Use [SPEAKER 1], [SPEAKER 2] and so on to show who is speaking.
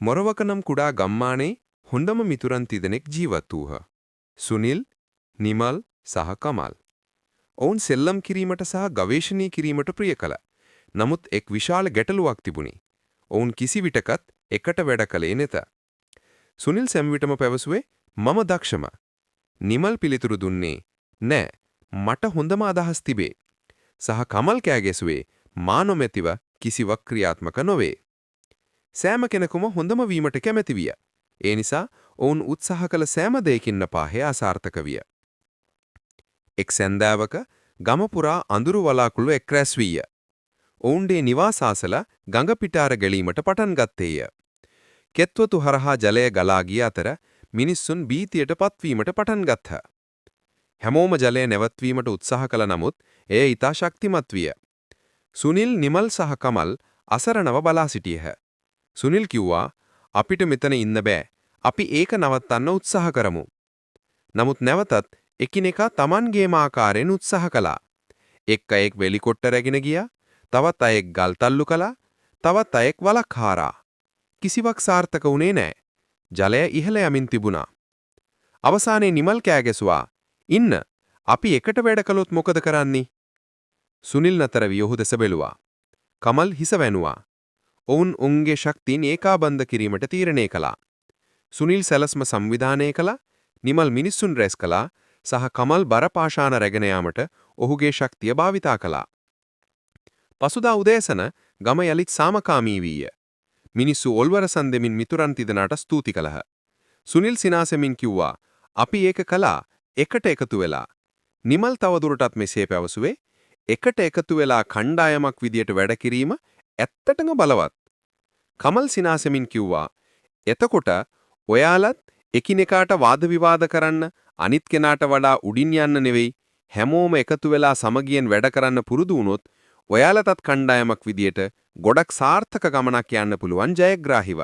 [SPEAKER 1] මොරවක නම් කුඩා ගම්මානයේ හොඳම මිතුරන් තිදෙනෙක් ජීවත් වූහ. සුනිල්, නිමල් සහ කමල්. ඔවුන් සෙල්ලම් කිරීමට සහ ගවේෂණය කිරීමට ප්‍රිය කළා. නමුත් එක් විශාල ගැටලුවක් තිබුණි. ඔවුන් කිසිවිටකත් එකට වැඩ කළේ නැත. සුනිල් සෑම විටම පැවසුවේ මම දක්ෂම. නිමල් පිළිතුරු දුන්නේ නෑ, මට හොඳම අදහස් තිබේ. සහ කමල් කෑ ගැසුවේ මා නොමැතිව කිසිවක් ක්‍රියාත්මක නොවේ. සෑම කෙනෙකුම හොඳම වීමට කැමැති විය. ඒ නිසා ඔවුන් උත්සාහ කළ සෑම දෙයකින්ම පාහේ අසාර්ථක විය. එක් සැන්දෑවක ගම පුරා අඳුරු වලාකුළු එක්රැස් විය. ඔවුන්ගේ නිවාස අසල ගඟ පිටාර ගැලීමට පටන් ගත්තේය. කෙත්වතු හරහා ජලය ගලා ගිය අතර මිනිස්සුන් භීතියට පත්වීමට පටන් ගත්හ. හැමෝම ජලය නැවැත්වීමට උත්සාහ කළ නමුත් එය ඉතා ශක්තිමත් විය. සුනිල්, නිමල් සහ කමල් අසරණව බලා සිටියහ. සුනිල් කිව්වා, අපිට මෙතන ඉන්න බෑ. අපි ඒක නවත්තන්න උත්සාහ කරමු. නමුත් නැවතත් එකිනෙකා තමන්ගේම ආකාරයෙන් උත්සාහ කළා. එක් අයෙක් වෙලි කොට්ට රැගෙන ගියා, තවත් අයෙක් ගල් තල්ලු කළා, තවත් අයෙක් වලක් හාරා. කිසිවක් සාර්ථක වුණේ නෑ. ජලය ඉහළ යමින් තිබුණා. අවසානයේ නිමල් කෑ ගැසුවා, ඉන්න, අපි එකට වැඩ කළොත් මොකද කරන්නේ? සුනිල් නතර වී ඔහු දෙස බැලුවා. කමල් හිස වැනුවා. ඔවුන් ඔවුන්ගේ ශක්තීන් ඒකාබද්ධ කිරීමට තීරණය කළා. සුනිල් සැලැස්ම සංවිධානය කළා, නිමල් මිනිස්සුන් රැස් කළා සහ කමල් බර පාෂාණ රැගෙන යාමට ඔහුගේ ශක්තිය භාවිතා කළා. පසුදා උදෑසන ගම යලිත් සාමකාමී වීය. මිනිස්සු ඔල්වරසන් දෙමින් මිතුරන් තිදෙනාට ස්තුති කළහ. සුනිල් සිනාසෙමින් කිව්වා, අපි ඒක කළා එකට එකතු වෙලා. නිමල් තවදුරටත් මෙසේ පැවසුවේ, එකට එකතු වෙලා කණ්ඩායමක් විදියට වැඩ කිරීම ඇත්තටම බලවත්. කමල් සිනාසෙමින් කිව්වා, එතකොට ඔයාලත් එකිනෙකාට වාද විවාද කරන්න, අනිත් කෙනාට වඩා උඩින් යන්න නෙවෙයි, හැමෝම එකතු වෙලා සමගියෙන් වැඩ කරන්න පුරුදු වුණොත් ඔයාලටත් කණ්ඩායමක් විදියට ගොඩක් සාර්ථක ගමනක් යන්න පුළුවන් ජයග්‍රාහීව.